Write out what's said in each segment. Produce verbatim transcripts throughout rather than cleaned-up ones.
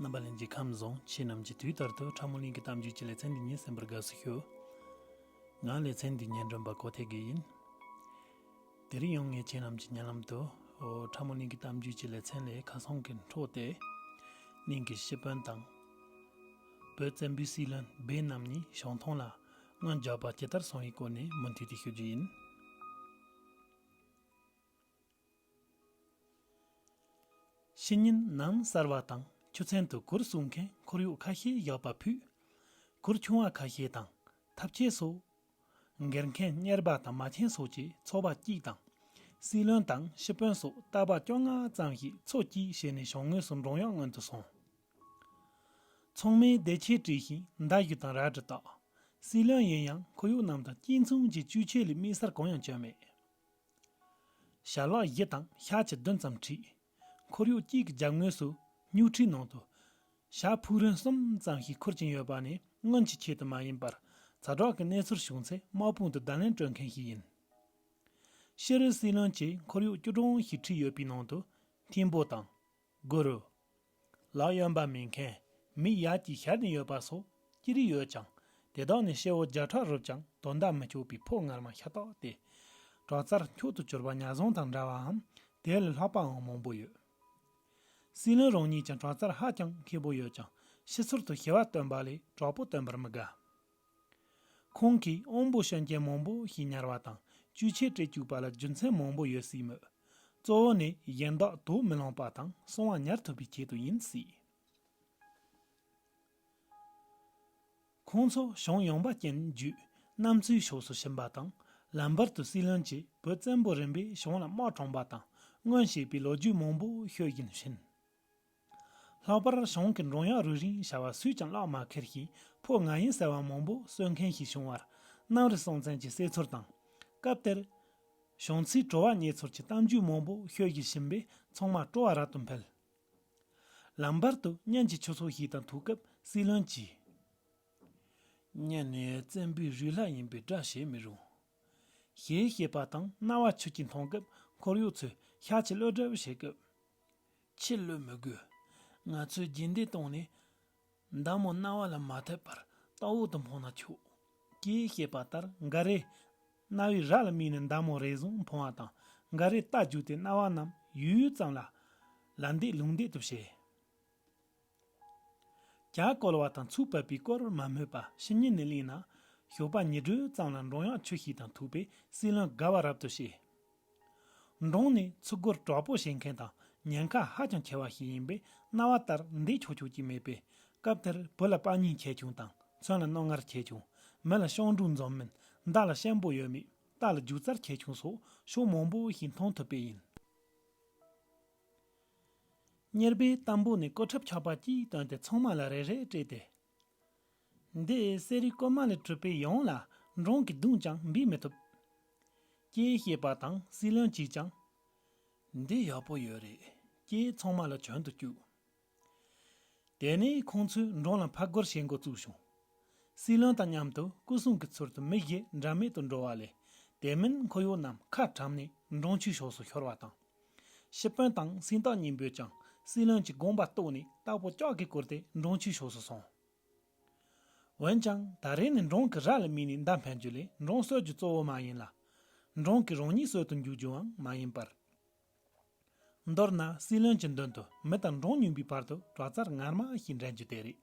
རྣམ་པ་ལྷན་རྒྱས་ཁམས་བཟང་། ཁྱེད་རྣམས་ཀྱིས་དུས་ལྟར་དུ་ཁྲ་མོ་གླིང་གི་གཏམ་རྒྱུད་ཀྱི་ལེ་ཚན་འདི་ཉིད་གསན་པར་དགའ་བསུ་ཞུ། ང་ལེ་ཚན་འདི་སྙན་སྒྲོན་པ་གོ་ཐེ་གི་ཡིན། དེ་རིང་ཡང་ངས་ཁྱེད་རྣམས་ཀྱི་སྙན་ལམ་དུ་ཨོ་ཁྲ་མོ་གླིང་གི་གཏམ་རྒྱུད་ཀྱི་ལེ་ཚན་ལས་ཁ་སང་གི་འཕྲོ་སྟེ། གླིང་གི་སྤྱི་དཔོན་དང་། བོད་བཙན་པོའི་སྲིད་བློན་སྦས་རྣམ་གཉིས་ཞང་ཐང་ལ་སྔོན་རྒྱག་པ་ཇི་ལྟར་སོང་བའི་སྐོར་ནས་མུ་མཐུད་དེ་ཞུ་རྒྱུ་ཡིན། ཕྱི་ཉིན་ནམ་གསར་བ་དང་ཆུ་ཚན་དུ་གུར་གསོ་མཁན་འཁོར་གཡོག་ཁ་ཤས་བཞག་པ་ཕུད། གུར་ཆུང་བ་ཁ་ཤས་དང་ཐབ་ཆས་སོགས། འགེལ་མཁན་གཉེར་པ་དང་མ་ཆེན་སོགས་ཀྱི་ཚོགས་པ་གཅིག་དང་། སྲིད་བློན་དང་སྤྱི་དཔོན་སོགས་རྟ་པ་བཅོ་ལྔ་ཙམ་ཞིག་ཚོགས་གཅིག་བྱས་ནས་ཞང་ངོས་སུ་འབྲོང་གཡོག་མངོན་དུ་སོང་། ཚང་མས་བདེ་ཆེན་བྲིས་ཤིང་མདའ་གཞུ་དང་རལ་གྲི་བཏགས། སྲིད་བློན་ཡིན་ཡང་འཁོར་གཡོག་རྣམས་དང་གཅིག་མཚུངས་ཀྱི་སྤྱོད་ཆས་ལས་དམིགས་བསལ་གང་ཡང་བྱས་མེད། ཞལ་ལག་བཞི་དང་ཤ་ཆུ་བདུན་ཙམ་ཁྲིད། འཁོར་གཡོག་གཅིག་གི་རྒྱབ་ངོས་སུ་སྨྱུག་ཁྲིའི་ནང་དུ་ཞྭ་ཕུག་རོན་གསུམ་ཙམ་ཞིག་འཁུར་གྱིན་ཡོད་པ་ནི་སྔོན་གྱི་ཆེད་དུ་མ་ཡིན་པར་ཛ་དྲག་གི་གནས་ཚུལ་བྱུང་ཚེ་དམག་དཔུང་དུ་བརྡ་ལན་སྤྲོད་མཁན་ཞིག་ཡིན། ཕྱི་རུ་སྲིད་བློན་གྱིས་འཁོར་གཡོག་བཅུ་གྲངས་ཤིག་ཁྲིད་ཡོད་པའི་ནང་དུ་ཐིམ་པོ་དང་། གུ་རུ། ལག་གཡོན་པ་མེད་མཁན་མིག་ཡར་གྱིས་ཞར་ནས་ཡོད་པ་སོགས་ཅི་རིགས་ཡོད་ཀྱང་དེ་དག་ནི་སྐྱེ་བོ་བརྒྱ་ཕྲག་རུབ་ཀྱང་དོན་དག་མི་ཆོད་པའི་ཕོ་ངར་མ་ཤ་སྟག་སྟེ། དྲག་རྩལ་མཆོག་ཏུ་གྱུར་པ་ཉ་བཟང་དང་འདྲ་བའམ་དེ་ལས་ལྷག་པའང་མང་པོ་ཡོད། སྲིད་བློན་རང་ཉིད་ཀྱང་དྲག་རྩལ་ཧ་ཅང་མཁས་པོ་ཡོད་ཀྱང་ཕྱི་ཚུལ་དུ་ཞི་བ་སྟོན་པ་ལས་དྲག་པོ་སྟོན་པར་མི་དགའ། ཁོང་གིས་དབང་པོ་སྐྱོན་ཅན་མང་པོ་ཞིག་ཉར་བ་དང་བཅོས་ཆས་སྤྲས་བཅུག་པ་ལ་རྒྱུ་མཚན་མང་པོ་ཡོད་སྲིད་མོད། གཙོ་བོ་ནི་གཞན་དག་དོགས་མི་ལངས་པ་དང་གསང་བ་ཉར་ཐུབ་པའི་ཆེད་དུ་ཡིན་སྲིད། ཁོང་ཚོ་ཞང་ཡངས་པ་ཅན་བརྒྱུད་གནམ་མཚོའི་ཕྱོགས་སུ་ཕྱིན་པ་དང་ལམ་བར་དུ་སྲིད་བློན་གྱིས་བོད་བཙན་པོ་རིམ་པས་ཞང་ལ་དམག་དྲངས་པ་དང་སྔོན་བྱས་པའི་ལོ་རྒྱུས་མང་པོ་ཤོད་བཞིན་ཕྱིན། ལྷག་པར་ཞང་གི་འབྲོང་གཡོག་རུ་རིང་བྱ་བ་སུས་ཀྱང་གླགས་མ་ཁེལ་ཞིང་ཕོ་ང་ཡིན་ཟེར་བ་མང་པོ་གསོད་མཁན་ཞིག་བྱུང་བར་གནམ་རི་སྲོང་བཙན་གྱི་བསད་ཚུལ་དང་། སྐབས་དེར་ཞང་ཚའི་བྲོ་བ་རྙེད་ཚུལ་གྱི་གཏམ་རྒྱུད་མང་པོ་ཤོད་བཞིན་ཕྱིན་པས་ཚང་མ་སྤྲོ་བ་རབ་ཏུ་འཕེལ། ལམ་བར་དུ་གཉེན་གྱི་ཆོས་ཚོགས་ཤིག་དང་ཐུག་སྐབས་སྲིད་བློན་གྱིས། གཉེན་ནི་བཙན་པོའི་རུས་ལྷ་ཡིན་པས་དགྲ་བྱེད་མི་རུང་། ཞེས་བཤད་པ་དང་རྣ་བ་ཆུ་གིས་འཐུང་སྐབས་འཁོར་གཡོག་ཚོས་ཤ་ཆུ་གློད་གྲབས་བྱེད་སྐབས། ཁྱི་གློད་མི་དགོས། ང་ཚོས་རྒྱུན་ལྡན་བཏང་ནས་མདའ་མོ་རྣ་བ་ལ་མ་ཐེབས་པར་ལྟག་འོག་ཏུ་འཕངས་ན་ཆོག་ཅེས་བཤད་པ་ལྟར་འགའ་རེས་རྣ་བའི་རྭ་ལ་དམིགས་ནས་མདའ་མོ་རེ་ཟུང་འཕངས་པ་དང་འགའ་རེས་རྟ་རྒྱུགས་ཏེ་རྣ་བ་རྣམས་ཡུད་ཙམ་ལ་ལ་འདེད་ལུང་འདེད་དུ་བྱས། ཇ་བསྐོལ་བ་དང་ཚུགས་ཕབ་པའི་སྐོར་མ་སྨོས་པ་ཕྱི་ཉིན་ནས་གླེང་ན་ཞོགས་པ་ཉི་དྲོད་ཙམ་ལ་འབྲོང་གཡོག་ཁྱུ་ཞིག་དང་ཐུག་པས་སྲིད་བློན་དགའ་བ་རབ་ཏུ་བྱས། འབྲོང་ནི་ཚུར་རྒོལ་དྲག་པོ་བྱེད་མཁན་དང་ཉེན་ཁ་ཧ་ཅང་ཆེ་བ་ཞིག་ཡིན་པས་རྣ་བ་ལྟར་འདེད་ཆོག་ཆོག་ཅིག་མེད་པས་སྐབས་དེར་བུ་ལ་དཔའ་ཉེན་ཆེ་ཆུང་དང་མཚོན་ལ་རྣོ་ངར་ཆེ་ཆུང་། མི་ལ་ཤང་འབྲུག་འཛོམས་མིན། མདའ་ལ་ཤན་པོ་ཡོད་མེད། རྟ་ལ་རྒྱུག་རྩལ་ཆེ་ཆུང་སོགས་ཕྱོགས་མང་པོ་ཞིག་མཐོང་ཐུབ་པས་ཡིན། གཉེར་པས་དམ་པོ་ནས་ཀོ་ཁྲབ་ཆག་པ་གཅིག་བཏོན་ཏེ་ཚང་མ་ལ་རེ་རེ་སྤྲད་དེ། འདི་གསེར་རིའི་ཀོ་མ་ལས་གྲུབ་པའི་ཡང་ལ་འབྲོང་གིས་བརྡུངས་ཀྱང་འབུད་མི་ཐུབ། ཅེས་བཤད་པ་དང་སྲིད་བློན་གྱིས་ཀྱང་། འདི་ཡག་པོ་ཡོད་རེད་ཅེས་ཚང་མ་ལ་གྱོན་དུ་བཅུག་དེ་ནས་ཁོང་ཚོས་འབྲོང་ལ་ཕར་རྒོལ་བྱེད་འགོ་བཙུགས་བྱུང་། སྲིད་བློན་དང་མཉམ་དུ་སྐུ་སྲུང་གི་ཚུལ་དུ་མི་བཞི་འདྲ་མེད་དུ་འགྲོ་བ་ལས་དེ་མིན་འཁོར་གཡོག་རྣམས་ཁ་བཀྲམ་ནས་འབྲོང་ཆུའི་ཕྱོགས་སུ་ཤོར་བ་དང་། སྤྱི་དཔོན་དང་སེང་སྟག་སྙིང་པོས་ཀྱང་སྲིད་བློན་གྱི་དགོངས་པ་རྟོགས་ནས་རྟ་ཕོ་ལྕགས་ཀྱིས་བསྐོར་ཏེ་འབྲོང་ཆུའི་ཕྱོགས་སུ་སོང་། འོན་ཀྱང་ད་རེས་ནི་འབྲོང་གི་རྭ་ལ་དམིགས་ནས་མདའ་འཕེན་རྒྱུ་ལས་འབྲོང་གསོད་རྒྱུ་གཙོ་བོ་མ་ཡིན་ལ། འབྲོང་གིས་རང་ཉིད་གསོད་དུ་འཇུག་རྒྱུའང་མ་ཡིན་པར། མདོར་ན་སྲིད་བློན་གྱི་མདུན་དུ་མི་དང་འབྲོང་སྙོམས་པའི་བར་དུ་དྲག་རྩལ་ངར་མ་ཞིག་འགྲན་རྒྱུ་དེ་རེད།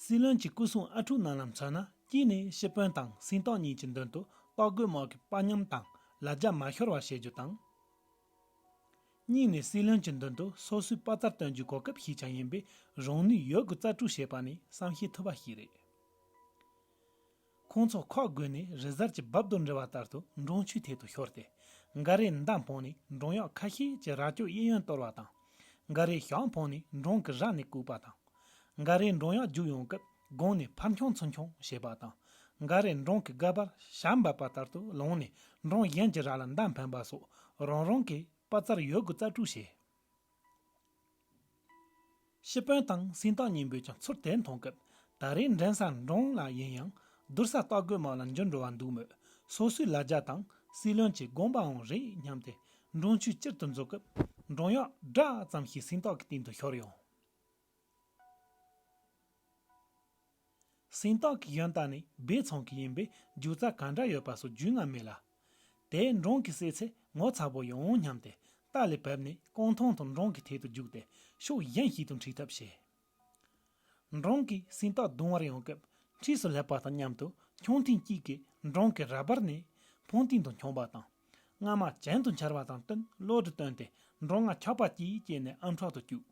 སྲིད་བློན་གྱི་སྐུ་སྲུང་ཨ་ཕྲུག་རྣམས་ལ་མཚོན་ན་གཅིག་ནས་སྤྱི་དཔོན་དང་སེང་སྟག་གཉིས་ཀྱི་མདུན་དུ་སྟག་རྒོད་དམག་གི་དཔའ་ཉམས་དང་ལ་རྒྱ་མ་ཤོར་བ་བྱེད་རྒྱུ་དང་། གཉིས་ནས་སྲིད་བློན་གྱི་མདུན་དུ་སོ་སོའི་དཔའ་རྩལ་སྟོན་རྒྱུའི་གོ་སྐབས་ཤིག་ཀྱང་ཡིན་པས་རང་ནུས་ཡོད་དགུ་རྩལ་སྤྲུགས་བྱེད་པ་ནི་བསམ་ཤེས་ཐུབ་པ་ཞིག་རེད། ཁོང་ཚོ་ཁོག་བགོས་ནས་རི་གཟར་གྱི་རྦབ་རྡོ་འགྲིལ་བ་ལྟར་དུ་འབྲོང་ཆུའི་ཐད་དུ་ཤོར་ཏེ། འགའ་རེས་མདའ་འཕངས་ནས་འབྲོང་གཡག་ཁ་ཤས་ཀྱི་རྭ་ཅོ་གཡས་གཡོན་གཏོར་བ་དང་། འགའ་རེས་ཞྭ་འཕངས་ནས་འབྲོང་གི་རྭ་ནས་བཀུག་པ་དང་། འགའ་རེས་འབྲོང་གཡག་རྒྱུག་ཡོང་སྐབས་དགུང་ནས་ཕར་འཁྱོངས་ཚུར་འཁྱོངས་བྱེད་པ་དང་། འགའ་རེས་འབྲོང་གི་སྒལ་པར་བྱ་འབབ་པ་ལྟར་དུ་ལངས་ནས་འབྲོང་གཞན་གྱི་རྭ་ལ་མདའ་འཕེན་པ་སོགས་རང་རང་གི་དཔའ་རྩལ་ཡོད་དགུ་རྩལ་སྤྲུགས་བྱས། སྤྱི་དཔོན་དང་སེང་སྟག་གཉིས་པོས་ཀྱང་ཚུར་དེ་མཐོང་སྐབས་ད་རེས་འགྲན་ས་འབྲོང་ལ་ཡིན་ཡང་བསྡུར་ས་སྟག་རྒོད་དམག་ལ་འགྱུར་འགྲོ་བ་འདུག་མོད་སོ་སོའི་ལ་རྒྱ་དང་སྲིད་བློན་གྱི་དགོངས་པའང་རེད་སྙམ་སྟེ་འབྲོང་ཆུའི་དཀྱིལ་དུ་འཛུལ་སྐབས་ འབྲོང་གཡོག་འདྲ་ཙམ་ཞིག་སེང་སྟག་གི་སྟེང་དུ་ཤོར་ཡོང་། སེང་སྟག་གིས་གཞན་དག་ནི་སྦས་ཚང་གི་ཡིན་པས་རྒྱུག་རྩལ་ག་འདྲ་ཡོད་པ་སོགས་རྒྱུས་མངའ་མེད་ལ། དེས་འབྲོང་གིས་བསད་ཚེ་ངོ་ཚ་པོ་ཡོང་སྙམ་སྟེ་རྟ་ལས་བབས་ནས་རྐང་ཐང་དུ་འབྲོང་གི་ཐད་དུ་རྒྱུགས་ཏེ་ཕྱོགས་གཞན་ཞིག་ཏུ་འཁྲིད་ཐབས་བྱས། འབྲོང་གིས་སེང་སྟག་རྡུང་བར་ཡོང་སྐབས་འཁྲིས་སུ་སླེབས་པ་དང་མཉམ་དུ་ཁྱུང་ཐེངས་གཅིག་གིས་འབྲོང་གི་ར་བར་ནས་འཕང་མཐིལ་དུ་མཆོངས་པ་དང་། རྔ་མ་གྱེན་དུ་འཕྱར་བ་དང་བསྟུན་གློ་བུར་བཏོན་ཏེ་འབྲོང་ང་ཆག་པ་སྐྱེས་བྱས་ནས་ཨམ་ཕྲག་ཏུ་བཅུག།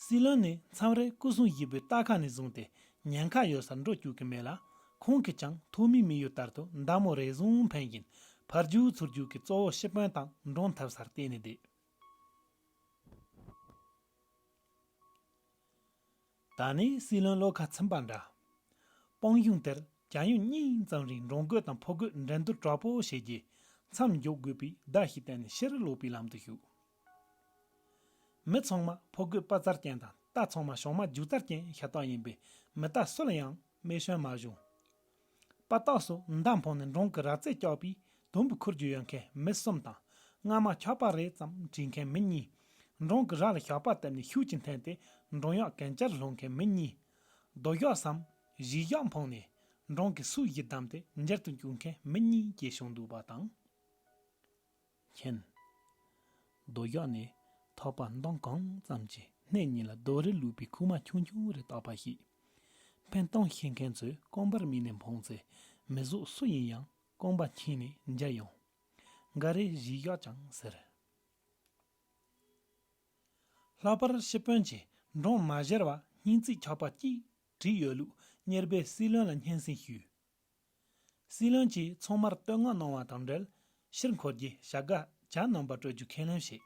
སྲིད་བློན་ནི་མཚམས་རེ་སྐུ་སྲུང་བཞི་པོའི་རྟ་ཁ་ནས་བཟུང་སྟེ་ཉེན་ཁ་ཡོད་སར་འགྲོ་བཅུག་གི་མེད་ལ། ཁོང་གིས་ཀྱང་ཐོག་མའི་དམིགས་ཡུལ་ལྟར་དུ་མདའ་མོ་རེ་ཟུང་འཕེན་བཞིན་ཕར་རྒྱུག་ཚུར་རྒྱུག་གིས་གཙོ་བོ་སྤྱི་དཔོན་དང་འབྲོང་ཐབས་སར་བལྟས་ནས་བསྡད། ད་ནི་སྲིད་བློན་བློ་ཁ་ཚིམ་པ་འདྲ། སྤང་གཞུང་དེར་བྱ་ཡུན་གཉིས་ཙམ་རིང་འབྲོང་རྒོད་དང་ཕོ་རྒོད་འགྲན་བསྡུར་དྲག་པོ་བྱས་རྗེས་མཚམས་འཇོག་དགོས་པའི་བརྡ་ཞིག་བསྟན་ནས་ཕྱིར་ལོག་པའི་ལམ་དུ་ཞུགས། མི་ཚང་མ་ཕོ་རྒོད་དཔའ་རྩལ་ཅན་དང་རྟ་ཚང་མ་ཞང་མ་རྒྱུག་རྩལ་ཅན་ཤ་སྟག་ཡིན་པས་མི་རྟ་སུ་ལ་ཡང་རྨས་སྐྱོན་མ་བྱུང་། དཔའ་རྟགས་སུ་མདའ་འཕངས་ནས་འབྲོང་གི་རྭ་རྩེ་བཀྱགས་པས་དུམ་བུ་འཁོར་རྒྱུ་ཡོད་མཁན་མི་གསུམ་དང་རྔ་མ་ཆག་པ་རེ་ཙམ་བྲིས་མཁན་མི་གཉིས། འབྲོང་གི་རྭ་ལ་ཞགས་པ་བཏབ་ནས་ཤུགས་ཀྱིས་འཐེན་ཏེ་འབྲོང་གཡག་གན་རྐྱལ་སློང་མཁན་མི་གཉིས། རྡོ་གཞག་སམ་གཞིས་གཞག་འཕངས་ནས་འབྲོང་གི་སུག་བཞི་བསྡམས་ཏེ་འཇར་དུ་བཅུག་མཁན་མི་གཉིས་བཅས་བྱུང་འདུག་པ་དང་། མཁྱེན། རྡོ་གཞག་ནི་ཐག་པ་འདོམ་གང་ཙམ་གྱིས་སྣེ་གཉིས་ལ་རྡོ་རིལ་བླུགས་པའི་ཁུག་མ་ཆུང་ཆུང་རེ་བཏགས་པ་ཞིག་འཕེན་གཏོང་ཤེས་མཁན་ཚོས་རྐང་པར་དམིགས་ནས་འཕངས་ཚེ་མི་ཟོག་སུ་ཡིན་ཡང་རྐང་པ་འཁྱེར་ནས་འཇར་ཡོང་། འགའ་རེས་གཞིས་གཞག་ཀྱང་ཟེར། ལྷག་པར་སྤྱི་དཔོན་གྱིས་འབྲོང་མ་བཞར་བ་སྙིང་རྩིས་ཆག་པ་གཅིག་བྲིས་ཡོད་ལུགས་གཉེར་པས་སྲིད་བློན་ལ་སྙན་སེང་ཞུས། སྲིད་བློན་གྱིས་ཚང་མར་བསྟོད་བསྔགས་གནང་བ་དང་འབྲེལ་ཕྱིར་འཁོར་རྗེས་བྱ་དགའ་ཇ་རྣམ་པ་སྤྲོད་རྒྱུ་ཁས་ལེན་བྱས།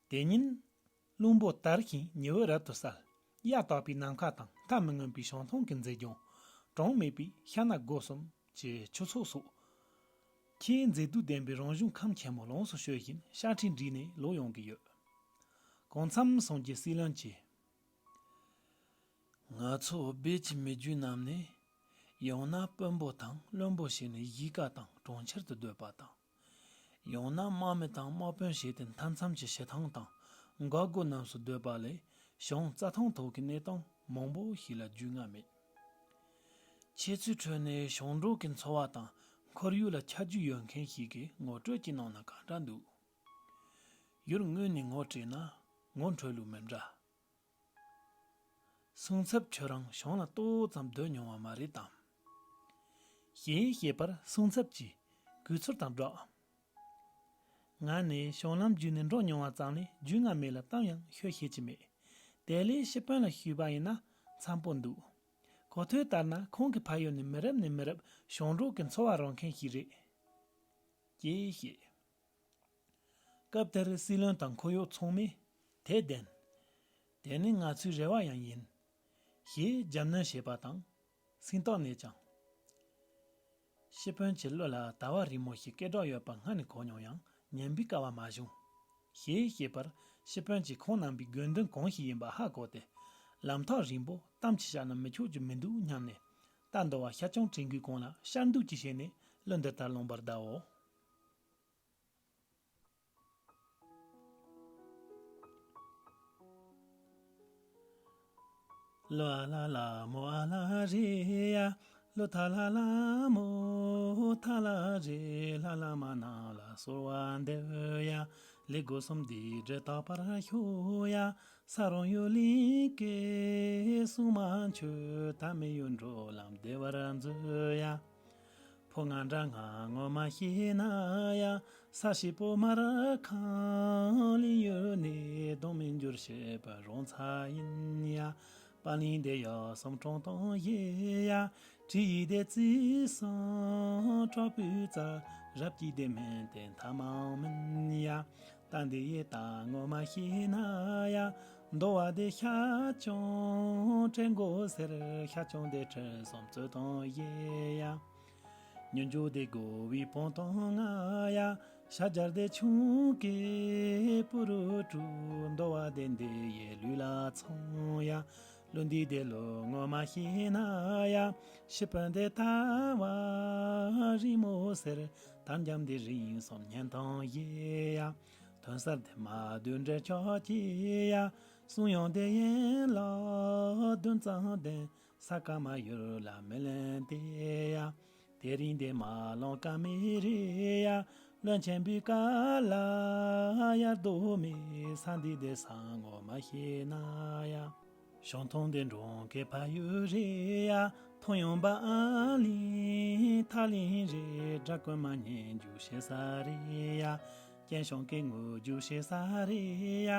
དེ་ཉིན། རླུང་པོ་དར་ཞིང་ཉི་འོད་རབ་ཏུ་གསལ། གཡའ་དག་པའི་ནམ་མཁའ་དང་མཐའ་མི་མངོན་པའི་བྱང་ཐང་གི་མཛེས་ལྗོངས། གྲངས་མེད་པའི་ཤ་ནག་སྒོ་གསུམ་གྱི་ཆུ་ཚོད་སོགས། ཆེས་མཛེས་སྡུག་ལྡན་པའི་རང་བྱུང་ཁམས་ཆེན་མོ་ལོངས་སུ་སྤྱོད་བཞིན་ཤ་ཁྲག་བསྒྲིལ་ནས་ལོག་ཡོང་གི་ཡོད། གང་འཚམ་སོང་རྗེས་སྲིད་བློན་གྱིས། ང་ཚོ་སྦས་ཀྱི་མི་རྒྱུད་རྣམས་ནི། ཡང་ན་དཔོན་པོ་དང་བློན་པོ་བྱས་ནས་གཞིས་ཀ་དང་གྲོང་ཁྱེར་དུ་སྡོད་པ་དང་། ཡང་ན་དམག་མི་དང་དམག་དཔོན་བྱས་ཏེ་མཐའ་མཚམས་ཀྱི་ཕྱི་ཐང་དང་འགག་སྒོ་རྣམས་སུ་སྡོད་པ་ལས་བྱང་རྩྭ་ཐང་ཐོག་གི་གནས་སྟངས་མང་པོ་ཞིག་ལ་རྒྱུས་མངའ་མེད། ཁྱེད་ཚོའི་ཁྲོད་ནས་ཞིང་འབྲོག་གི་འཚོ་བ་དང་ཁོར་ཡུག་ལ་ཁྱད་རྒྱུ་ཡོད་མཁན་ཞིག་གིས་ངོ་སྤྲོད་ཅིག་གནང་ན་གང་འདྲ་འདུག་ཡུལ་དངོས་ནས་ངོ་སྤྲད་ན་ངོ་འཕྲོད་ལུགས་མི་འདྲ། སུང་ཚབ་ཁྱོད་རང་བྱང་ལ་ཏོག་ཙམ་སྡོད་མྱོང་བ་མ་རེད་དམ། ཞེས་བཤད་པར་སུང་ཚབ་ཀྱིས་གུས་ཚུལ་དང་སྦྲགས། ང་ནི་བྱང་ལམ་བརྒྱུད་ནས་འགྲོ་མྱོང་བ་ཙམ་ལས་རྒྱུས་མངའ་མེད་ལ་གཏམ་ཡང་ཤོད་ཤེས་ཀྱི་མེད། དེ་ལས་སྤྱི་དཔོན་ལ་ཞུས་པ་ཡིན་ན་འཚམ་པོ་འདུག་གོ་ཐོས་ལྟར་ན་ཁོང་གི་ཕ་ཡུལ་ནི་མི་རབས་ནས་མི་རབས་ཞིང་འབྲོག་གི་འཚོ་བ་རོལ་མཁན་ཞིག་རེད། ཅེས་བཤད། སྐབས་དེར་སྲིད་བློན་དང་ཁོར་ཡུག་ཚང་མས་དེ་བདེན། དེ་ནི་ང་ཚོའི་རེ་བ་ཡང་ཡིན། ཞེས་རྒྱབ་སྣོན་བྱས་པ་དང་། སེང་སྟག་ནས་ཀྱང་། སྤྱི་དཔོན་གྱི་བློ་ལ་དལ་བ་རིང་མོ་ཞིག་སྐད་གྲགས་ཡོད་པ་སྔ་ནས་གོ་མྱོང་ཡང་ཉན་པའི་སྐལ་བ་མ་བྱུང་། ཞེས་བཤད་པར་སྤྱི་དཔོན་གྱིས་ཁོང་རྣམ་པའི་དགོས་འདུན་གང་ཞིག་ཡིན་པ་ཧ་གོ་སྟེ། ལམ་ཐག་རིང་པོ་གཏམ་གྱིས་བཤད་ན་མི་ཆོག་རྒྱུ་མི་འདུག་སྙམ་ནས། རྟ་འདོ་བ་ཤ་ཆང་དྲན་དགོས་གོང་ལ་ཤར་འདུག་ཅིག་བྱས་ནས་གླུ་འདི་ལྟར་ལུང་པར་བརྡབ་འོ། ལོ་ཨ་ལ་ལ་མོ་ཨ་ལ་རེ་ཡ། ལོ་ཐ་ལ་ལ་མོ་ཐ་ལ་རེ། ལྷ་ལ་མ་ན་ལ་གསོལ་བ་འདེབས་ཡ། ལེ་སྒོ་གསུམ་འདི་འདྲ་དག་པར་ཤོག་ཡ། ས་རོང་ཡུལ་གླིང་གི་སྲུང་མ་མཆོད། ཐ་མི་ཡུལ་འགྲོ་ལམ་བདེ་བར་མཛོད་ཡ། ཕོ་ང་འདྲ་ང་ངོ་མ་ཤེས་ན་ཡ། ས་ཤི་པོ་མར་ཁང་ལི་ཡུལ་ནས་གདོང་མི་འགྱུར་ཤེས་པ་རོང་ཚ་ཡིན་ཡ། པ་ལིང་དེ་ཡ་སོམ་གྲོང་དང་ཡེ་ཡ། བྲི་ཡི་དེ་ཙི་སང་དྲག་པོའི་རྩ། རབ་ཀྱི་དེ་མིན་དེ་མཐའ་མང་མིན་ཡ། ད་འདི་ཡི་ད་ངོ་མ་ཤེས་ན་ཡ། མདོ་བ་དེ་ཤ་ཅང་དྲན་གོ་ཟེར། ཤ་ཅང་དེ་ཁྲི་སོམ་རྩོད་དང་ཡེ་ཡ། ཉོན་ཇོ་དེ་གོ་བའི་བོང་དང་ང་ཡ། ཤ་རྒྱར་དེ་ཆུང་གི་པུ་རུ་དྲུག་མདོ་བ་དེ་འདི་ཡི་ལུས་ལ་ཚང་ཡ། ལུས་འདི་དེ་ལུ་ངོ་མ་ཤེས་ན་ཡ། ཤི་དཔོན་དེ་ཐལ་བ་རིང་མོ་ཟེར། དར་འཇམ་དེ་རིང་གསུམ་གཉན་དང་བཞི་ཡ། དོན་གསར་དེ་མ་བདུན་འདྲེ་ཆོག་ཅི་ཡ། གསུང་ཡང་དེ་ཡན་ལག་བདུན་ཙམ་ལྡན། ས་ཀ་མ་ཡུལ་ལ་མི་ལེན་ཏེ་ཡ། དེ་རིང་དེ་མ་ལོང་ཀ་མི་རེ་ཡ། བློན་ཆེན་པོའི་བཀའ་ལ་ཡར་ལྡོག་མེད། ས་འདི་དེ་ས་ངོ་མ་ཤེས་ན་ཡ། ཞང་ཐང་དེ་འབྲོང་གི་ཕ་ཡུལ་རེད་ཡ། ཐང་ཡོང་པ་ཨ་ལིང་ཐ་ལིང་རེད། དགྲ་རྐུན་མ་ཉེན་རྒྱུག་ཤེས་ས་རེད་ཡ། སྐྱེན་ཞང་གི་ངུ་རྒྱུག་ཤེས་ས་རེད་ཡ།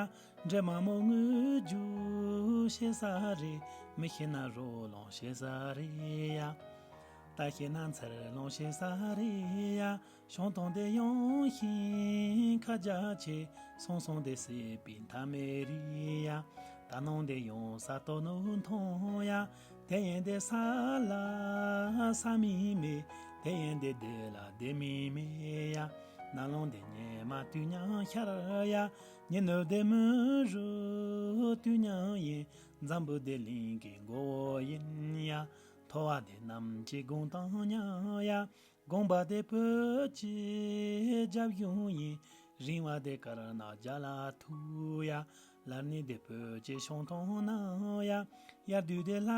འདྲེ་མ་མོ་ངུ་རྒྱུག་ཤེས་ས་རེད། མི་ཤེས་ན་རོ་ལོང་ཤེས་ས་རེད་ཡ། ད་ཤེས་ན་འཚེར་ལོང་ཤེས་ས་རེད་ཡ། ཞང་ཐང་དེ་ཡངས་ཤིང་ཁ་རྒྱ་ཆེ། སོང་སོང་དེ་སྲིད་པའི་མཐའ་མེད་རེད་ཡ། ད་ནང་དེ་ཡང་ས་དོ་ནུ་མཐོང་ཡ། དེ་ཡན་དེ་ས་ལ་ས་མིག་མེད། དེ་ཡན་དེ་དེ་ལ་དེ་མིག་མེད་ཡ། ནང་ལོང་དེ་ཉེ་མ་དུས་མཉམ་ཤར་ཡ། ཉི་ནུབ་དེ་མུན་རུ་དུས་མཉམ་ཡིན། འཛམ་བུ་དེ་གླིང་གི་མགོ་བོ་ཡིན་ཡ། མཐོ་བ་དེ་གནམ་གྱི་དགུང་དང་མཉམ་ཡ། དགོངས་པ་དེ་བོད་ཀྱི་རྒྱབ་གཞུང་ཡིན། རིང་བ་དེ་དཀར་ནག་རྒྱ་ལ་ཐུག་ཡ། ལར་ནི་དེ་བོད་ཀྱི་ཤང་ཐང་ནང་ཡ། དབྱར་དུས་དེ་ལྷ་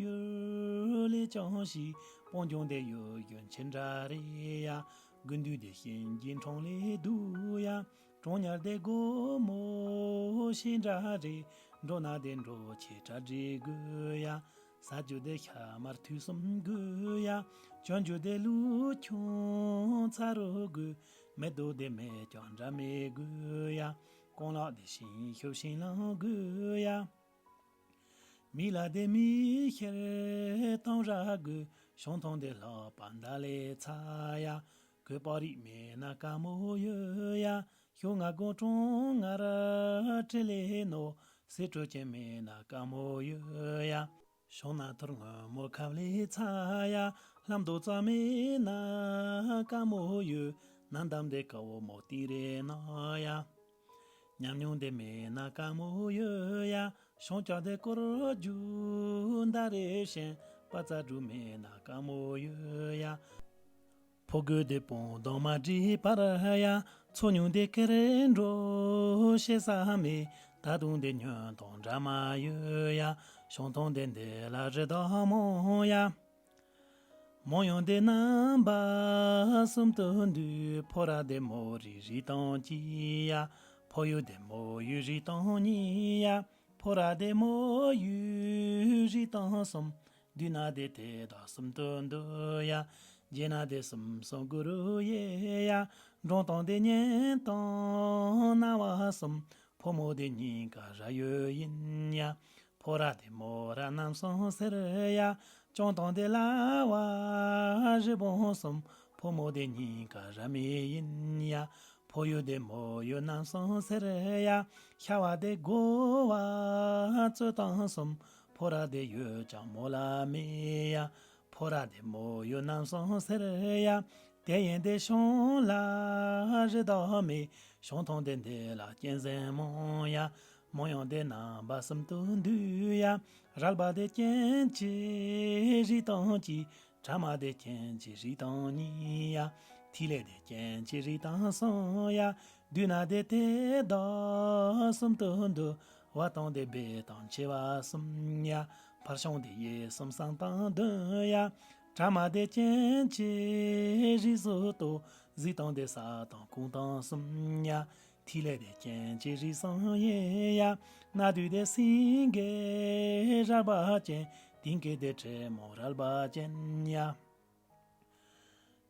ཡུལ་ལས་ཀྱང་ཞིག་སྤང་ལྗོངས་དེ་ཡུལ་ཡུལ་ཆེན་འདྲ་རེད་ཡ། དགུན་དུས་དེ་ཤིང་གི་འཕྲང་ལས་སྡུག་ཡ། གྲང་ཉར་དེ་སྒོ་མོ་ཤིང་འདྲ་རེད། འགྲོ་ན་དེ་འགྲོ་ཆེ་གྲ་སྒྲིག་དགོས་ཡ། ཟ་རྒྱུ་དེ་ཤ་མར་དུས་གསུམ་དགོས་ཡ། གྱོན་རྒྱུ་དེ་ལུག་ཁྱུང་ཚ་རུ་དགོས། མེ་ཏོག་དེ་མེད་ཀྱང་འདྲ་མེད་དགོས་ཡ། རྐང་ལག་དེ་ཤིང་ཤུབས་ཤིང་ལང་དགོས་ཡ། མི་ལ་དེ་མི་ཤེར་གཏོང་ར་དགོས། ཤང་ཐང་དེ་ལྷག་པ་མདའ་ལས་ཚ་ཡ། གོས་པགས་རིགས་མེད་ན་དཀའ་མོ་ཡོད་ཡ། ཤོག་ང་དགོང་གྲོང་ངར་ཁྲི་ལས་ནོ། སེ་དྲོ་ཅན་མེད་ན་དཀའ་མོ་ཡོད་ཡ། ཤང་ན་ཐུར་སྔོན་མོ་ཁབ་ལས་ཚ་ཡ། ལྷམ་རྡོག་ཙམ་མེད་ན་དཀའ་མོ་ཡོད། ན་འདམ་དེ་དཀར་བོ་མོ་ཏི་རེ་ན་ཡ། ཉམས་མྱོང་དེ་མེད་ན་དཀའ་མོ་ཡོད་ཡ། ཤང་ཀྱག་དེ་སྐོར་རྒྱུག་མདའ་རེ་ཞན། པ་ཙ་གྲུ་མེད་ན་དཀའ་མོ་ཡོད་ཡ། ཕོ་རྒོད་དེ་སྤུན་དང་མ་འགྲིག་པར་ཡ། ཚོ་ཉུང་དེ་ཀེར་འགྲོ་ཤེས་ས་མེད། ད་དུང་དེ་ཉོན་དང་འདྲ་མ་ཡོད་ཡ། ཤང་ཐང་དེ་འདི་ལ་རི་དྭགས་མང་ཡ། མོ་ཡང་དེ་རྣམ་པ་གསུམ་དུ་འདུས། ཕོ་ར་དེ་མོ་རི་རི་དང་གཅིག་ཡ། ཕོ་ཡུལ་དེ་མོ་ཡུལ་རི་དང་གཉིས་ཡ། ཕོ་ར་དེ་མོ་ཡུལ་རི་དང་གསུམ། བསྡུས་ན་དེ་དེ་དག་གསུམ་དུ་འདུ་ཡ། བརྒྱད་ན་དེ་གསུམ་གསུམ་དགུ་རུ་དབྱེ་ཡ། འབྲོང་དང་དེ་གཉན་དང་ན་བ་གསུམ། ཕོ་མོ་དེ་གཉིས་ཀ་ར་ཡོད་ཡིན་ཡ། ཕོ་ར་དེ་མོ་ར་རྣམ་གསུམ་ཟེར་ཡ། ལྕང་དང་དེ་ལ་བ་རི་བོང་གསུམ། ཕོ་མོ་དེ་གཉིས་ཀ་ར་མི་ཡིན་ཡ། ཕོ་ཡུལ་དེ་མོ་ཡུལ་རྣམ་གསུམ་ཟེར་ཡ། ཤ་བ་དེ་དགོ་བ་རྩོད་དང་གསུམ། ཕོ་ར་དེ་ཡོད་ཀྱང་མོ་ལ་མེད་ཡ། ཕོ་ར་དེ་མོ་ཡུལ་རྣམ་གསུམ་ཟེར་ཡ། དེ་ཡན་དེ་ཤང་ལ་རི་དྭགས་མེད། ཤང་ཐང་དེ་འདི་ལ་གཅན་གཟན་མང་ཡ། མོ་ཡང་དེ་རྣམ་པ་གསུམ་དུ་འདུས་ཡ། རལ་པ་དེ་གཅན་གཅིག་རི་དང་གཅིག་གྲ་མ་དེ་གཅན་གཅིག་རི་དང་གཉིས་ཡ། ཐིག་ལེ་དེ་གཅན་གཅིག་རི་དང་གསུམ་ཡ། བསྡུས་ན་དེ་དེ་དག་གསུམ་དུ་འདུ། བ་དང་དེ་སྦལ་དང་མཆེ་བ་གསུམ་ཡ། ཕར་ཤང་དེ་གཡས་གསུམ་གསང་དང་བདུན་ཡ། གྲ་མ་དེ་གཅན་གཅིག་རི་སུ་གཏོགས། གཟིག་དང་དེ་ས་དང་ཁུང་དང་གསུམ་ཡ། ཐིག་ལེ་དེ་གཅན་གཅིག་རི་གསུམ་ཡིན་ཡ། སྣ་བདུད་དེ་སེང་གེ་རལ་པ་ཅན། དིང་གེ་དེ་དྲེད་མོང་རལ་པ་ཅན་ཡ།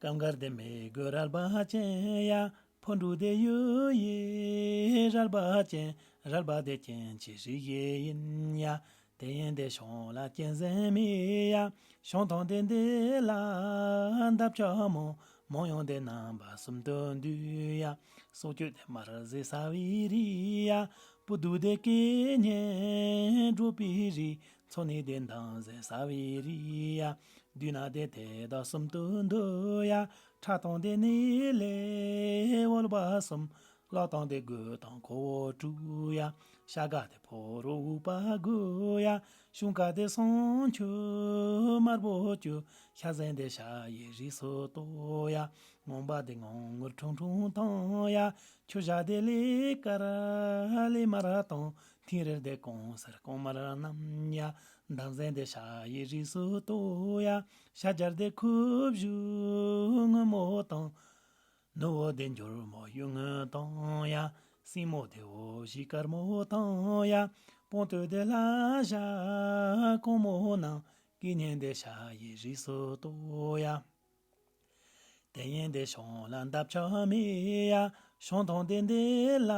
སྐབས་འགར་དེ་མི་རྒོད་རལ་པ་ཅན་ཡ། ཕོ་འབྲུག་དེ་གཡུ་ཡི་རལ་པ་ཅན། རལ་པ་དེ་གཅན་གཅིག་རི་ཡི་ཡིན་ཡ། དེ་ཡན་དེ་ཤང་ལ་གཅན་གཟན་མེད་ཡ། ཤང་ཐང་དེ་འདི་ལ་འདབ་ཆགས་མང་། མོ་ཡང་དེ་རྣམ་པ་གསུམ་དུ་འདུས་ཡ། སྲོག་གཅོད་དེ་དམར་ཟས་ཟ་བའི་རི་ཡ། སྤུ་རྡོག་དེ་སྐད་སྙན་སྒྲོག་པའི་རི། མཚོ་ནི་དེ་འདམ་ཟས་ཟ་བའི་རི་ཡ། བསྡུས་ན་དེ་དེ་དག་གསུམ་དུ་འདུ་ཡ། ཁྲག་དང་དེ་ནི་ལས་འོལ་བ་གསུམ། བླ་བཏང་སྟེ་རྒོད་དང་ཁོ་བོ་དྲུག་ཡ། ཤ་དགའ་སྟེ་ཕོ་རོག་དབུག་པ་དགུ་ཡ། ཤུན་དཀར་སྟེ་སྲང་ཁྱུ་དམར་པོ་བཅུ། ཤ་ཟན་སྟེ་ཤ་ཡི་རིགས་སུ་གཏོགས་ཡ། སྔོན་པོ་སྟེ་སྔོ་དངུལ་ཁྲུང་ཁྲུང་དང་ཡ། ཆུ་བྱ་སྟེ་ལེ་དཀར་ལེ་དམར་དང་། མཐིང་རིལ་སྟེ་གོང་སེར་གོང་དམར་རྣམས་ཡ། འདམ་ཟན་སྟེ་ཤ་ཡི་རིགས་སུ་གཏོགས་ཡ། ཤ་རྒྱལ་སྟེ་ཁུ་བྱུག་སྔོན་མོ་དང་། ནུ་བོ་སྟེ་འགྱུར་མོ་གཡུ་སྔོན་དང་ཡ། སྲིང་མོ་སྟེ་འོ་བཞི་དཀར་མོ་དང་ཡ། སྤང་སྟོད་སྟེ་ལྷ་བྱ་གོང་མོ་རྣམས། སྐེ་བསྙེན་སྟེ་ཤ་ཡི་རིགས་སུ་གཏོགས་ཡ། དེ་ཡན་སྟེ་ཤོང་ལ་འདབ་ཆགས་མེད་ཡ། ཤོང་ཐང་སྟེ་འདི་ལ་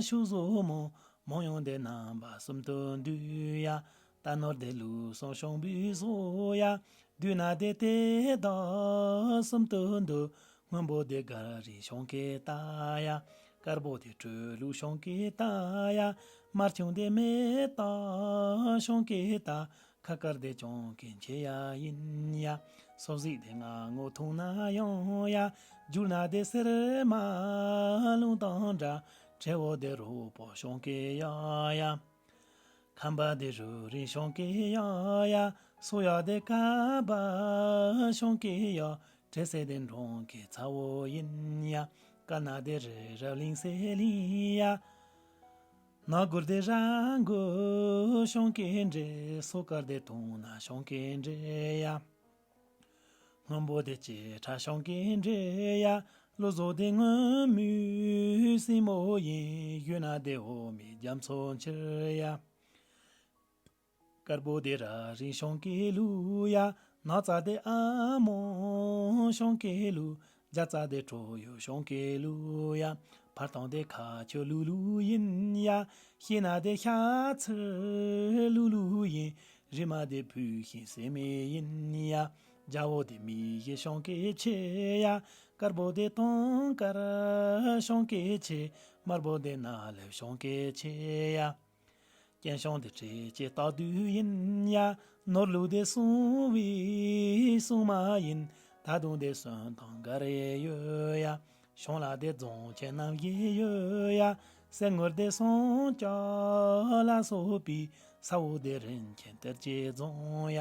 ཤུག་གཟུགས་མང་། མང་ཡང་སྟེ་རྣམ་པ་གསུམ་དུ་འདུས་ཡ། རྟ་ནོར་སྟེ་ལུག་སྲང་ཤོང་བུའི་སོ་ཡ། བདུད་ནག་སྟེ་དེ་དག་གསུམ་དུ་འདུས། སྔོན་པོ་སྟེ་དགའ་རིགས་ཤོང་སྐེ་ལྟག་ཡ། དཀར་པོ་སྟེ་སྦྲུལ་ལུག་ཤོང་སྐེ་ལྟག་ཡ། དམར་ཆུང་སྟེ་མེ་སྟག་ཤོང་སྐེ་ལྟག་ཁ་དཀར་སྟེ་སྤྱང་ཀི་མཆེ་ཡ་ཡིན་ཡ། སོ་གཟིག་སྟེ་ང་ངོ་ཐུང་ན་ཡང་ཡ། རྒྱུ་ནག་སྟེ་སེར་དམར་རླུང་དང་འདྲ། དྲེ་བོ་སྟེ་རོག་པོ་ཤོང་སྐེ་ཡ་ཡ། ཁམ་པ་སྟེ་རུ་རིང་ཤོང་སྐེ་ཡ་ཡ། སོ་ཡ་སྟེ་ཀ་བ་ཤོང་སྐེ་ཡ། དྲེ་སེ་སྟེ་འབྲོང་སྐེ་ཚ་བོ་ཡིན་ཡ། དཀར་ནག་སྟེ་རི་རབ་གླིང་སེ་གླིང་ཡ། ནག་གུར་སྟེ་ར་གུར་ཤོང་སྐེ་འདྲེ། སོ་དཀར་སྟེ་དུང་ནག་ཤོང་སྐེ་འདྲེ་ཡ། སྔོན་པོ་སྟེ་ལྕེ་ཁྲ་ཤོང་སྐེ་འདྲེ་ཡ། བློ་བཟོ་སྟེ་སྔོན་མོའི་སྲིང་མོ་ཡིན། གཡུ་ནག་སྟེ་འོ་མའི་རྒྱ་མཚོ་འཁྱིལ་ཡ། དཀར་པོ་སྟེ་ར་རིང་ཤོང་སྐེ་ལུག་ཡ། ནག་ཙག་སྟེ་ཨ་མོ་ཤོང་སྐེ་ལུག་རྒྱ་ཙག་སྟེ་གྲོ་ཡོ་ཤོང་སྐེ་ལུག་ཡ། ཕར་དང་སྟེ་ཁ་ཆུ་ལུག་ལུག་ཡིན་ཡ། ཤེ་ན་སྟེ་ཤ་ཚིལ་ལུག་ལུག་ཡིན། རི་མ་སྟེ་བུད་ཤིང་སེ་མེ་ཡིན་ཡ། རྒྱ་བོ་སྟེ་མི་ཡི་ཤོང་སྐེ་ཆེ་ཡ། དཀར་པོ་སྟེ་དུང་དཀར་ཤོང་སྐེ་ཆེ། དམར་པོ་སྟེ་ནག་ལེབ་ཤོང་སྐེ་ཆེ་ཡ། སྐྱེན་ཤོང་སྟེ་དྲེ་ཆེ་སྟག་བདུད་ཡིན་ཡ། ནོར་ལུག་སྟེ་སྲུང་བའི་སྲུང་མ་ཡིན། ད་དུང་སྟེ་གསོན་དང་དགའ་རེ་ཡོད་ཡ། ཤོང་ལ་སྟེ་རྫོང་ཆེན་རྣམ་བཞི་ཡོད་ཡ། གསེར་དངུལ་སྟེ་སྲང་བརྒྱ་ལ་སོགས་པའི། ས་འོག་སྟེ་རིན་ཆེན་གཏེར་གྱི་རྫོང་ཡ།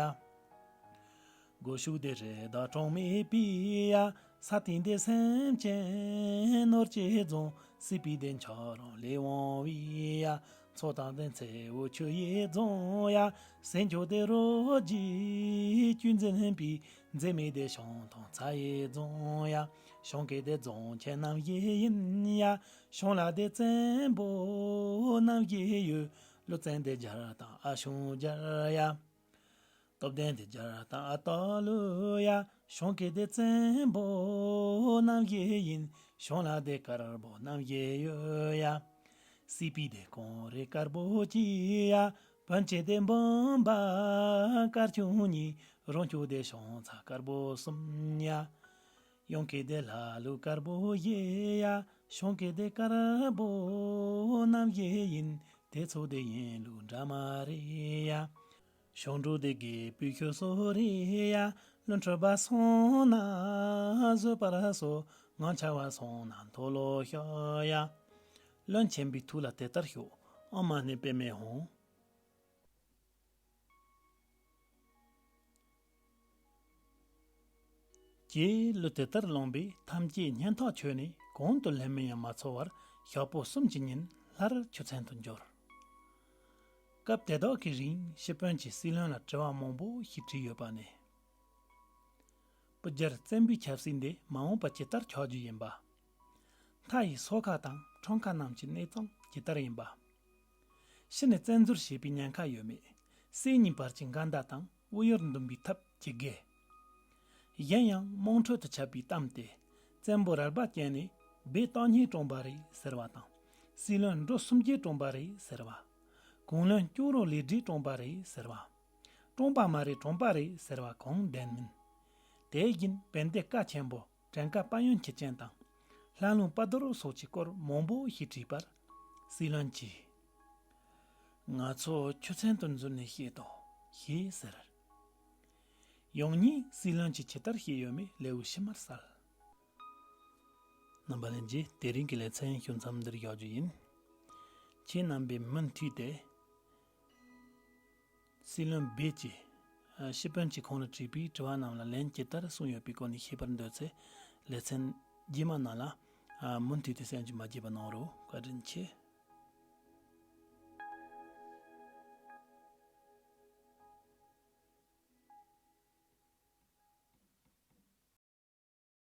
སྒོ་ཕྱུགས་སྟེ་རི་དྭགས་གྲངས་མེད་པའི་ཡ། ས་སྟེང་སྟེ་སེམས་ཅན་ནོར་གྱི་རྫོང་། སྲིད་པའི་སྟེ་འཆར་རུང་ལས་དབང་བའི་ཡ། མཚོ་དང་སྟེ་མཚེའུ་ཆུ་ཡི་རྫོང་ཡ། ཟས་མཆོག་སྟེ་རོ་བརྒྱའི་བཅུད་འཛིན་པའི། འཛད་མེད་སྟེ་ཤོང་དང་ཚྭ་ཡི་རྫོང་ཡ། ཤོང་སྐེ་སྟེ་རྫོང་ཆེན་རྣམ་བཞི་ཡིན་ཡ། ཤོང་ལ་སྟེ་བཙན་པོ་རྣམ་བཞི་ཡོད། ཀླུ་བཙན་སྟེ་རྒྱལ་དང་ཨ་ཞང་རྒྱལ་ཡ། སྟོབས་ལྡན་སྟེ་རྒྱལ་དང་ཨ་སྟག་ཀླུ་ཡ། ཤོང་སྐེ་སྟེ་བཙན་པོ་རྣམ་བཞི་ཡིན། ཤོང་ལ་སྟེ་དཀར་པོ་རྣམ་བཞི་ཡོད་ཡ། སྲིད་པའི་སྟེ་གངས་རི་དཀར་པོ་གཅིག་ཡ། བོན་ཆེ་སྟེ་འབུམ་པ་དཀར་ཆུང་གཉིས། རོང་ཆུ་སྟེ་ཤོང་ཚ་དཀར་པོ་གསུམ་ཡ། གཡང་སྐེ་སྟེ་ལྷ་ལུག་དཀར་པོ་བཞི་ཡ། ཤོང་སྐེ་སྟེ་དཀར་པོ་རྣམ་བཞི་ཡིན། དེ་ཚོ་སྟེ་ཡིན་ལུགས་འདྲ་མ་རེད་ཡ། ཤོང་འབྲུག་སྟེ་རྒད་པོའི་ཁྱོ་སོ་རེད་ཡ། བློན་ཁྲི་པ་སོང་ན་བཟོད་པར་གསོལ། ངང་ཆ་བ་སོང་ན་མཐོལ་ལོ་བཤགས་ཡ། བློན་ཆེན་པོའི་ཐུགས་ལ་དེ་ལྟར་ཤོག། ཨོཾ་མ་ཎི་པདྨེ་ཧཱུྃ། ཀྱེ་གླུ་དེ་ལྟར་བླངས་པས་ཐམས་ཅད་སྙན་ཐག་ཆོད་ནས་གོང་དུ་ལྷད་མེད་ཡང་མ་ཚོར་བར་ཞག་པོ་གསུམ་གྱི་ཉིན་སླར་ཆུ་ཚན་དུ་འབྱོར། སྐབས་དེ་དག་གི་རིང་ཞི་དཔོན་གྱིས་སྲིད་བློན་ལ་དྲི་བ་མང་པོ་ཞིག་དྲིས་ཡོད་པ་ནི། སྤུ་རྒྱལ་བཙན་པོའི་ཆབ་སྲིད་འདི་མ་འོངས་པ་ཇི་ལྟར་ཆགས་རྒྱུ་ཡིན་པ། མཐའ་ཡི་སོ་ཁ་དང་ཁྲོམ་ཁ་རྣམས་ཀྱི་གནས་སྟངས་ཇི་ལྟར་ཡིན་པ། ཕྱི་ནས་བཙན་འཛུལ་བྱེད་པའི་ཉེན་ཁ་ཡོད་མེད། སྲིད་གཉིས་བར་གྱི་འགལ་ཟླ་དང་དབུ་གཡོར་འདུམ་པའི་ཐབས་ཇི་དགོས། གཞན་ཡང་དམངས་ཁྲོད་དུ་ཁྱབ་པའི་གཏམ་སྟེ། བཙན་པོ་རལ་པ་ཅན་ནི་སྦས་སྟག་སྙིང་བཀྲོངས་པ་རེད་ཟེར་བ་དང་། སྲིད་བློན་འབྲོ་སུམ་བརྒྱས་བཀྲོངས་པ་རེད་ཟེར་བ། གུང་བློན་སྐྱོ་རོ་ལས་སྒྲིས་བཀྲོངས་པ་རེད་ཟེར་བ། བཀྲོངས་པ་མ་རེད་གྲོངས་པ་རེད་ཟེར་བ་གང་བདེན་མིན། དེ་བཞིན་བན་དེ་ཀ་ཆེན་པོ་བྲན་ཀ་དཔལ་ཡོན་ཁྱི་ཅན་དང་། ལྷ་ལུང་དཔའ་རྡོར་སོགས་ཀྱི་སྐོར་མང་པོ་ཞིག་དྲིས་པར། སྲིད་བློན་གྱིས། ང་ཚོ་ཆུ་ཚན་དུ་འཛུལ་ནས་བཤད་དོ། ཞེས་ཟེར། ཡང་སྙིང་སྲིད་བློན་གྱིས་ཇི་ལྟར་བཤད་ཡོད་མེད་ལེའུ་ཕྱི་མར་གསལ། རྣམ་པ་ལྷན་རྒྱས། དེ་རིང་གི་ལེ་ཚན་ཞུ་མཚམས་འདིར་བཞག་རྒྱུ་ཡིན། ཁྱེད་རྣམ་པས་མུ་མཐུད་དེ། སྲིད་བློན་སྦས་ཀྱིས་ཨ་ཤི་ཕོན་གྱིས་ཁོང་ལ་དྲིས་པའི་དྲི་བ་རྣམས་ལ་ལན་ཇི་ལྟར་གསུངས་ཡོད་པའི་སྐོར་ནས་ཤེས་པར་འདོད་ཚེ། ལེ་ཚན་རྗེས་མ་ནང་ལ་ཨ་མུ་མཐུད་དེ་གསན་རྒྱུ་མ་བརྗེད་པ་གནང་རོགས། བཀའ་དྲིན་ཆེ།